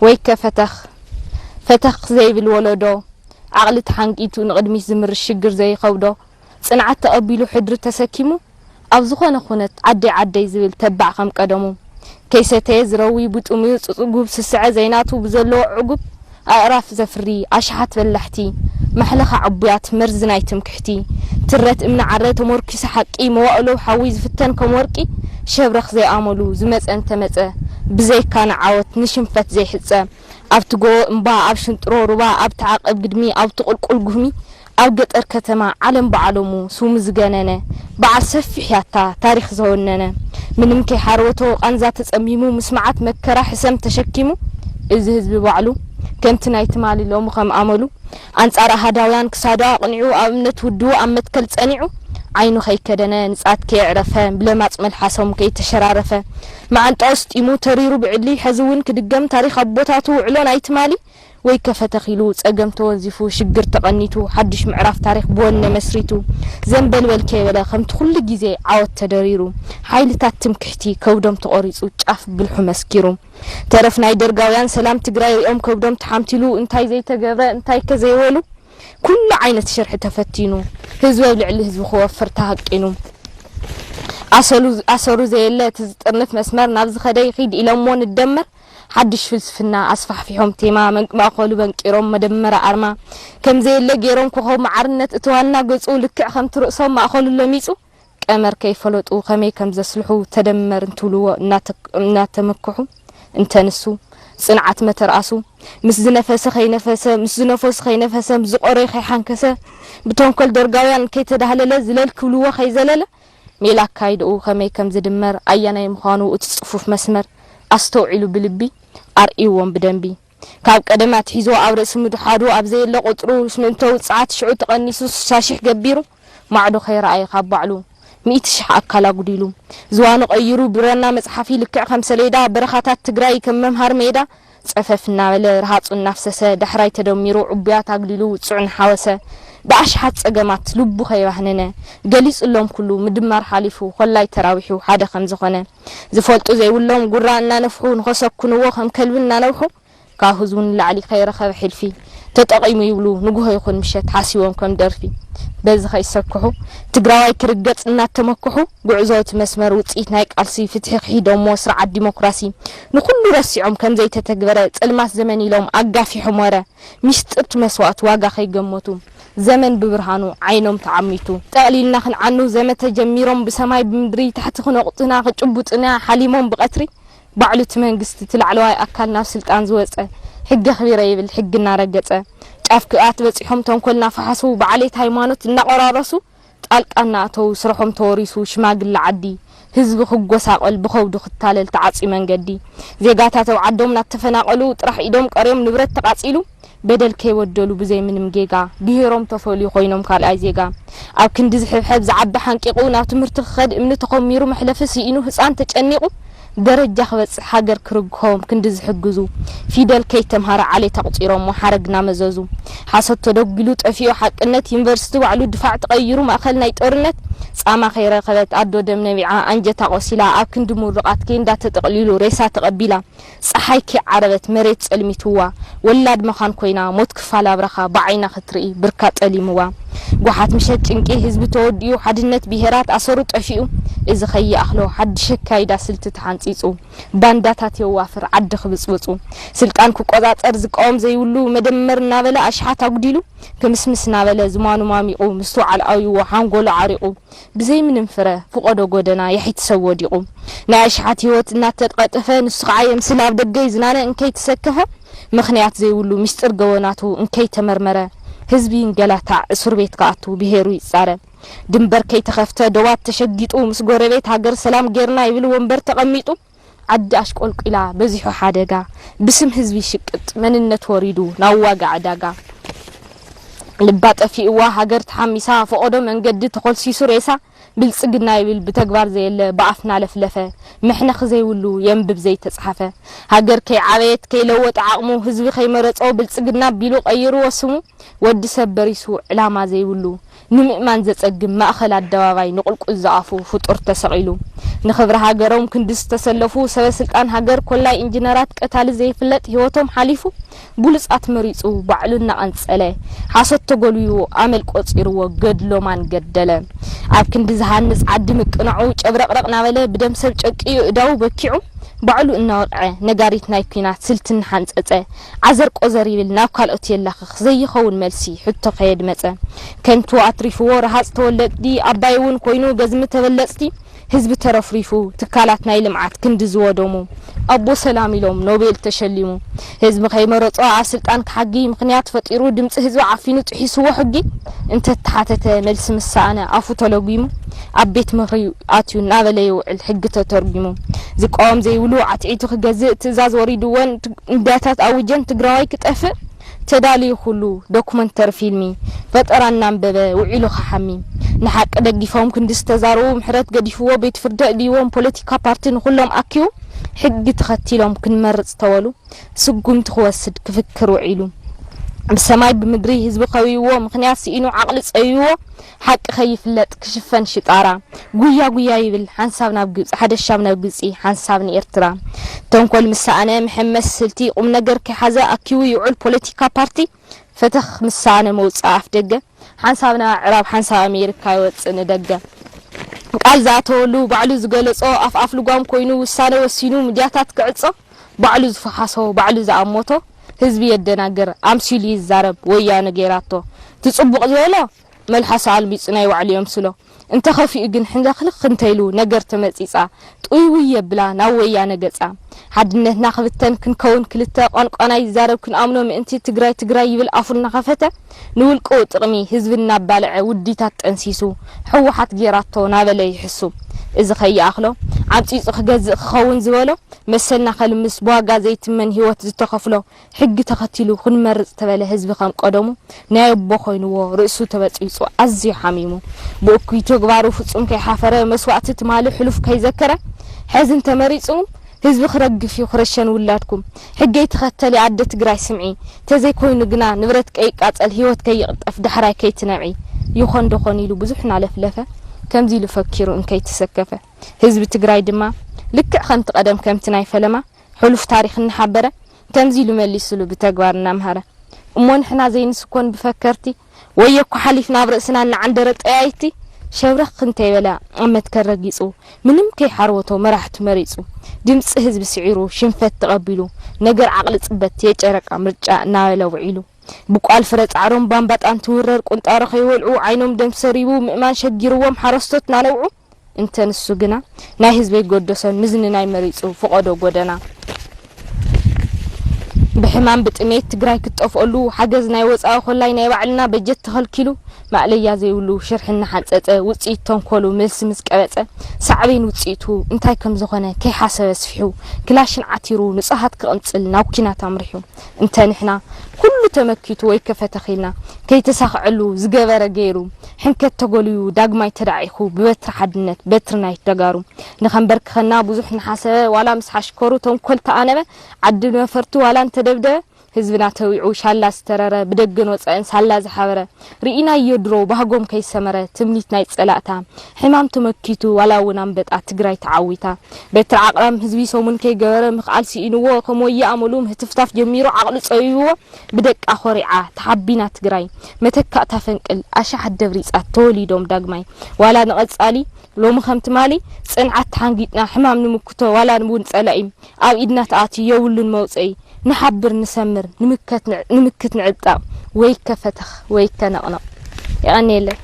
ወይከ ፈተኽ ፈተኽ ዘይብል ወለዶ፣ ዓቕሊ ተሓንጊጡ ንቕድሚት ዝምርሽ ሽግር ዘይኸብዶ፣ ጽንዓት ተቐቢሉ ሕድሪ ተሰኪሙ፣ ኣብ ዝኾነ ኩነት ዓደይ ዓደይ ዝብል ተባዕ ከም ቀደሙ፣ ከይሰተየ ዝረዊ ብጥሙዩ ጽጉብ ስስዐ ዘይናቱ ብዘለዎ ዕጉብ ኣእራፍ ዘፍሪ ኣሽሓት በላሕቲ፣ ማሕለኻ ዕቡያት መርዚ ናይ ትምክሕቲ፣ ትረት እምኒ ዓረ ተሞርኪሱ ሓቂ መዋእሎ ሓዊ ዝፍተን ከም ወርቂ፣ ሸብረኽ ዘይኣመሉ ዝመጸ እንተመጸ፣ ብዘይካ ንዓወት ንሽንፈት ዘይሕጸ፣ ኣብቲ ጎቦ እምባ፣ ኣብ ሽንጥሮ ሩባ፣ ኣብቲ ዓቐብ ግድሚ፣ ኣብቲ ቁልቁል ጉህሚ፣ ኣብ ገጠር ከተማ፣ ዓለም ብዓለሙ ስሙ ዝገነነ፣ በዓል ሰፊሕ ያታ ታሪኽ ዘወነነ፣ ምንም ከይሓረወቶ ቃንዛ ተጸሚሙ፣ ምስ መዓት መከራ ሕሰም ተሸኪሙ፣ እዚ ህዝቢ ባዕሉ ከምቲ ናይ ትማሊ ሎሚ ከም ኣመሉ፣ ኣንጻር ኣሃዳውያን ክሳዱ ኣቕኒዑ፣ ኣብ እምነት ውድቡ ኣብ መትከል ጸኒዑ፣ ዓይኑ ከይከደነ፣ ንጻት ከየዕረፈ፣ ብለማጽ መልሓሶም ከይተሸራረፈ፣ መዓንጣኡ ስጢሙ ተሪሩ ብዕሊ፣ ሕዚ እውን ክድገም ታሪኽ ኣቦታቱ ውዕሎ ናይ ትማሊ፣ ወይከ ፈተኽ ኢሉ ጸገም ተወንዚፉ፣ ሽግር ተቐኒቱ፣ ሓድሽ ምዕራፍ ታሪኽ ብወነ መስሪቱ፣ ዘንበልበል ከይበለ ከምቲ ኩሉ ግዜ ዓወት ተደሪሩ፣ ሓይልታት ትምክሕቲ ከብዶም ተቖሪጹ፣ ጫፍ ብልሑ መስኪሩ። ተረፍ ናይ ደርጋውያን ሰላም ትግራይ ሪኦም ከብዶም ተሓምቲሉ፣ እንታይ ዘይተገብረ እንታይ ከ ዘይበሉ፣ ኩሉ ዓይነት ሽርሒ ተፈቲኑ፣ ህዝቢ ኣብ ልዕሊ ህዝቢ ክወፍር ተሃቂኑ። ኣሰሉ ኣሰሩ ዘየለ እቲ ዝጥርንፍ መስመር ናብ ዝኸደ ይኺድ ኢሎሞ ንደመር፣ ሓድሽ ፍልስፍና ኣስፋሕፊሖም ቴማ፣ መን- ማእኸሉ በንቂሮም መደመር ኣርማ፣ ከም ዘየለ ገይሮም ኮኸብ ማዕርነት እቲ ዋና ገጹ፣ ልክዕ ከምቲ ርእሶም ማእኸሉ ለሚጹ፣ ቀመር ከይፈለጡ ከመይ ከም ዘስልሑ ተደመር እንትብልዎ እናተ- እናተመክሑ፣ እንተ ንሱ ጽንዓት መተርኣሱ፣ ምስ ዝነፈሰ ከይነፈሰ፣ ምስ ዝነፈሱ ከይነፈሰ፣ ምስ ዝቖረዩ ከይሓንከሰ፣ ብተንኮል ደርጋውያን ከይተዳህለለ፣ ዝለል ክብልዎ ከይዘለለ፣ ሜላ ኣካይድኡ ከመይ ከም ዝድመር፣ ኣየናይ ምዃኑ እቲ ጽፉፍ መስመር ኣስተውዒሉ ብልቢ ኣርእይዎም ብደንቢ። ካብ ቀደም ኣትሒዙ ኣብ ርእሲ ምድሓዱ ኣብ ዘየለ ቁጽሩ፣ ምእንተ ውጽዓት ሽዑ ተቐኒሱ ስሳ ሽሕ ገቢሩ፣ ማዕዶ ከይረኣየ ካብ ባዕሉ ሚእቲ ሽሕ ኣካል ኣጉዲሉ። ዝዋኑ ቀይሩ ብረና መጽሓፊ ልክዕ ከም ሰሌዳ፣ በረኻታት ትግራይ ከም መምሃሪ ሜዳ፣ ጸፈፍ እናበለ ረሃጹ እናፍሰሰ፣ ዳሕራይ ተደሚሩ ዕቡያት ኣግሊሉ ውጹዕ እናሓወሰ፣ ብኣሽሓት ጸገማት ልቡ ከይባህነነ፣ ገሊጹሎም ኩሉ ምድማር ሓሊፉ፣ ኮላይ ተራዊሑ ሓደ ከም ዝኾነ። ዝፈልጡ ዘይብሎም ጉራ እናነፍሑ፣ ንኸሰኩንዎ ከም ከልቢ እናነብሑ፣ ካብ ህዝቡ ንላዕሊ ከይረኸበ ሕልፊ፣ ተጠቒሙ ይብሉ ንጉሆ ይኹን ምሸት ሓሲቦም ከም ደርፊ። በዚ ከይሰክሑ፣ ትግራዋይ ክርገጽ እናተመክሑ፣ ጉዕዞ እቲ መስመር ውጽኢት ናይ ቃልሲ ፍትሒ ክሒዶሞ ስርዓት ዲሞክራሲ ንኹሉ ረሲዖም ከም ዘይተተግበረ ጸልማት ዘመን ኢሎም ኣጋፊሖም ወረ። ሚስጥር እቲ መስዋእቲ ዋጋ ከይገመቱ፣ ዘመን ብብርሃኑ ዓይኖም ተዓሚቱ። ጠቕሊልና ክንዓኑ ዘመተ ጀሚሮም፣ ብሰማይ ብምድሪ ታሕቲ ክነቑጥና ክጭቡጥና ሓሊሞም ብቐትሪ። ባዕሉ እቲ መንግስቲ እቲ ላዕለዋይ ኣካል ናብ ስልጣን ዝወጸ፣ ሕጊ ኣኽቢረ ይብል ሕጊ እናረገጸ። ጫፍ ክብኣት በጺሖም ተንኮል እናፈሓሱ፣ ብዓሌት ሃይማኖት እናቖራረሱ፣ ጣልቃ እናኣተዉ ስርሖም ተወሪሱ ሽማግለ ዓዲ፣ ህዝቢ ክጎሳቆል ብኸብዱ ክታለል ተዓጽዩ መንገዲ። ዜጋታት ኣብ ዓዶም እናተፈናቐሉ ጥራሕ ኢዶም ቀርዮም ንብረት ተቓጺሉ፣ በደል ከይበደሉ ብዘይ ምንም ጌጋ ብሄሮም ተፈልዩ ኮይኖም ካልኣይ ዜጋ። ኣብ ክንዲ ዝሕብሐብ ዝዓቢ ሓንቂቑ ናብ ትምህርቲ ክኸድ እምኒ ተኾሚሩ መሕለፊ ስኢኑ ህፃን ተጨኒቑ ደረጃ ክበፅሕ ሃገር ክርግሆም ክንዲ ዝሕግዙ ፊደል ከይተምሃረ ዓሌት ኣቑፂሮሞ ሓረግ እናመዘዙ ሓሶት ተደጒሉ ጠፊኡ ሓቅነት ዩኒቨርሲቲ ባዕሉ ድፋዕ ተቐይሩ ማእኸል ናይ ጦርነት ፃማ ከይረኸበት ኣዶ ደም ነቢዓ ኣንጀታ ቆሲላ ኣብ ክንዲ ምሩቓት ኬንዳ ተጠቕሊሉ ሬሳ ተቐቢላ ፀሓይ ከይዓረበት መሬት ጸልሚትዋ፣ ወላድ መኻን ኮይና፣ ሞት ክፋል ኣብራኻ ብዓይና ክትርኢ ብርካ ጠሊምዋ። ጓሓት ምሸት ጭንቂ ህዝቢ ተወዲኡ፣ ሓድነት ብሄራት ኣሰሩ ጠፊኡ፣ እዚ ከይኣኽሎ ሓድሽ ኣካይዳ ስልቲ ተሓንጺጹ፣ ባንዳታት የዋፍር ዓዲ ክብጽብጹ፣ ስልጣን ክቆጻጸር ዝቃወም ዘይብሉ መደመር እናበለ ኣሽሓት ኣጉዲሉ፣ ክምስምስ እናበለ ዝማኑ ማሚቑ፣ ምስትውዓል ኣብይዎ ሓንጎሉ ዓሪቑ፣ ብዘይ ምንም ፍረ ፍቖዶ ጎደና የሒቲ ሰብ ወዲቑ። ናይ ኣሽሓት ህይወት እናተቐጠፈ፣ ንሱ ኸዓ የምስል ኣብ ደገ ይዝናነ እንከይተሰከፈ፣ ምኽንያት ዘይብሉ ሚስጥር ገበናቱ እንከይተመርመረ፣ ህዝቢ ይንገላታዕ እሱር ቤት ክኣቱ ብሄሩ ይጻረ። ድንበር ከይተኸፍተ ዶባት ተሸጊጡ፣ ምስ ጎረቤት ሃገር ሰላም ጌርና ይብል ወንበር ተቐሚጡ። ዓዲ ኣሽቆልቂላ በዚሑ ሓደጋ፣ ብስም ህዝቢ ሽቅጥ መንነት ወሪዱ ናብ ዋጋ ዕዳጋ። ልባ ጠፊእዋ ሃገር ተሓሚሳ፣ ፈቐዶ መንገዲ ተኾልሲሱ ሬሳ፣ ብልጽግና ይብል ብተግባር ዘየለ ብኣፍና ለፍለፈ። መሕነኽ ዘይብሉ የንብብ ዘይተጽሓፈ። ሃገር ከይዓበየት ከይለወጠ ዓቕሙ ህዝቢ ከይመረጾ ብልጽግና ቢሉ ቀይርዎ ስሙ። ወዲ ሰብ በሪሱ ዕላማ ዘይብሉ ንምእማን ዘጸግም ማእኸል ኣደባባይ ንቁልቁል ዝኣፉ ፍጡር ተሰቒሉ። ንኽብሪ ሃገሮም ክንዲ ዝተሰለፉ ሰበ ስልጣን ሃገር ኮላይ ኢንጂነራት ቀታሊ ዘይፍለጥ ህይወቶም ሓሊፉ ብሉጻት መሪጹ ባዕሉ እናቐንጸለ ሓሶት ተጎልቢቡ ኣመል ቆጺርዎ ገድሎ ማን ገደለ። ኣብ ክንዲ ዝሃንጽ ዓዲ ምቅናዑ ጨብረቕረቕ ናበለ ብደም ሰብ ጨቂዩ እዳዉ በኪዑ ባዕሉ እናወቕዐ ነጋሪት ናይ ኲናት ስልቲ እናሓንጸጸ ዓዘር ቆዘር ይብል ናብ ካልኦት የላኽኽ ዘይኸውን መልሲ ሕቶ ከየድመጸ ከንቱ ኣትሪፍዎ ረሃጽ ተወለድቲ ኣባይ እውን ኮይኑ ገዝሚ ተበለጽቲ ህዝቢ ተረፍሪፉ ትካላት ናይ ልምዓት ክንዲ ዝወደሙ ኣቦ ሰላም ኢሎም ኖቤል ተሸሊሙ ህዝቢ ከይመረጾ ኣብ ስልጣን ክሓጊ ምኽንያት ፈጢሩ ድምጺ ህዝቢ ዓፊኑ ጥሒስዎ ሕጊ እንተተሓተተ መልሲ ምሰኣነ ኣፉ ተለጒሙ ኣብ ቤት ምኽሪ ኣትዩ እናበለ ይውዕል ሕጊ ተተርጒሙ ዝቃወም ዘይብሉ ዓትዒቱ ክገዝእ ትእዛዝ ወሪድዎን ሚድያታት ኣውጀን ትግራዋይ ክጠፍእ ተዳልዩ ኩሉ ዶኩመንተሪ ፊልሚ ፈጠራ እናንበበ ውዒሉ ክሓሚ ንሓቂ ደጊፎም ክንዲ ዝተዛረቡ ምሕረት ገዲፍዎ ቤት ፍርዲ ኣእልይዎም ፖለቲካ ፓርቲ ንኩሎም ኣኪቡ ሕጊ ተኸቲሎም ክንመርጽ ተበሉ ስጉምቲ ክወስድ ክፍክር ውዒሉ ብሰማይ ብምድሪ ህዝቢ ከቢብዎ ምኽንያት ስኢኑ ዓቕሊ ጸቢብዎ ሓቂ ከይፍለጥ ክሽፈን ሽጣራ ጉያ ጉያ ይብል ሓንሳብ ናብ ግብጺ ሓደሻብ ናብ ግብጺ ሓንሳብ ንኤርትራ ተንኮል ምሰኣነ መሐመሲ ስልቲ ቁምነገር ከይሓዘ ኣኪቡ ይውዕል ፖለቲካ ፓርቲ ፈተኽ ምሰኣነ መውጽኢ ኣፍደገ ሓንሳብ ናብ ኣዕራብ ሓንሳብ ኣሜሪካ ይወጽእ ንደገ ቃል ዝኣተወሉ ባዕሉ ዝገለጾ ኣፍ ኣፍ ልጓም ኮይኑ ውሳነ ወሲኑ ሚድያታት ክዕጾ ባዕሉ ዝፈሓሶ ባዕሉ ዝኣሞቶ ህዝቢ የደናግር ኣምሲሉ ይዛረብ ወያነ ገይራቶ እቲ ጽቡቕ ዝበሎ መልሓሱ ኣልሚጹ ናይ ባዕሉ የምስሎ እንተኸፊኡ ግን ሕንደኽልኽ እንተኢሉ ነገር ተመጺጻ ጥውይውይ የብላ ናብ ወያነ ገጻ ሓድነትና ክብተን ክንከውን ክልተ ቋንቋና ይዛረብ ክንኣምኖ ምእንቲ ትግራይ ትግራይ ይብል ኣፉ እናኸፈተ ንውልቅኡ ጥቕሚ ህዝቢ እናባልዐ ውዲታት ጠንሲሱ ህወሓት ጌራቶ ናበለ ይሕሱ እዚ ከይኣኽሎ ዓምጺጹ ክገዝእ ክኸውን ዝበሎ መሰልና ከልምስ ብዋጋ ዘይትመን ህይወት ዝተኸፍሎ ሕጊ ተኸቲሉ ክንመርጽ ተበለ ህዝቢ ከም ቀደሙ ናይ ኣቦ ኮይንዎ ርእሱ ተበጺጹ ኣዝዩ ሓሚሙ ብእኩይ ተግባሩ ፍጹም ከይሓፈረ መስዋእቲ ትማሊ ሕሉፍ ከይዘከረ ሕዚ እንተመሪጹ ህዝቢ ክረግፍ እዩ ክረሸን ውላድኩም ሕገይ ተኸተሊ ኣደ ትግራይ ስምዒ ተዘይኮይኑ ግና ንብረት ከይቃጸል ህይወት ከይቕጠፍ ዳሕራይ ከይትነብዒ ይኾን ዶኾን ኢሉ ብዙሕ እናለፍለፈ ከምዚ ኢሉ ፈኪሩ እንከይተሰከፈ ህዝቢ ትግራይ ድማ ልክዕ ከምቲ ቀደም ከምቲ ናይ ፈለማ ሕሉፍ ታሪኽ እናሓበረ ከምዚ ኢሉ መሊስሉ ብተግባር እናምሃረ እሞ ንሕና ዘይንስኮን ብፈከርቲ ወየኮ ሓሊፍና ኣብ ርእስና እናዓንደረ ጠያይቲ ሸብረኽ እንተይበለ ኣብ መትከል ረጊጹ ምንም ከይሓርወቶ መራሕቱ መሪጹ ድምፂ ህዝቢ ስዒሩ ሽንፈት ተቐቢሉ ነገር ዓቕሊ ፅበት የጨረቃ ምርጫ እናበለ ውዒሉ ብቋል ፍረ ፃዕሮም ባምባጣን ትውረር ቁንጣሮ ከይወልዑ ዓይኖም ደም ሰሪቡ ምእማን ሸጊርዎም ሓረስቶት ናነውዑ እንተ ንሱ ግና ናይ ህዝበይ ጎደሶን ምዝንናይ መሪጹ ፍቐዶ ጎደና ብሕማም ብጥሜት ትግራይ ክትጠፍኦሉ ሓገዝ ናይ ወፃኢ ኮላይ ናይ ባዕልና በጀት ተኸልኪሉ ማእለያ ዘይብሉ ሽርሒ እናሓንፀፀ ውፅኢት ተንኮሉ መልሲ ምስ ቀበፀ ሳዕቤን ውፅኢቱ እንታይ ከም ዝኾነ ከይሓሰበ ስፊሑ ክላሽን ዓቲሩ ንፁሃት ክቕንፅል ናብ ኲናት ኣምሪሑ እንተ ንሕና ኩሉ ተመኪቱ ወይ ከፈተኺልና ከይተሳኽዐሉ ዝገበረ ገይሩ ሕንከት ተጎልዩ ዳግማይ ተዳዒኹ ብበትሪ ሓድነት በትሪ ናይ ተጋሩ ንኸንበርክኸና ብዙሕ ንሓሰበ ዋላ ምስ ሓሽከሩ ተንኮል ተኣነበ ዓዲ ነፈርቲ ዋላ እንተደብደበ ህዝብና ተዊዑ ሻላ ዝተረረ ብደገን ወፃእን ሳላ ዝሓበረ ርኢናዮ ድሮ ባህጎም ከይሰመረ ትምኒት ናይ ፀላእታ ሕማም ተመኪቱ ዋላ እውን ኣንበጣ ትግራይ ተዓዊታ በትሪ ዓቕራም ህዝቢ ሰሙን ከይገበረ ምኽኣል ስኢንዎ ከም ወየ ኣመሉ ምህትፍታፍ ጀሚሩ ዓቕሉ ፀቢብዎ ብደቃ ኮሪዓ ተሓቢና ትግራይ መተካእታ ፈንቅል ኣሻሓት ደብሪፃት ተወሊዶም ዳግማይ ዋላ ንቐፃሊ ሎሚ ከም ትማሊ ፅንዓት ተሓንጊጥና ሕማም ንምክቶ ዋላ እውን ፀላኢ ኣብ ኢድና ተኣትዩ የብሉን መውፅኢ ንሓብር ንሰምር ንምክት ንዕጠቕ ወይከ ፈተኽ ወይከ ነቕነቕ የቐንየለይ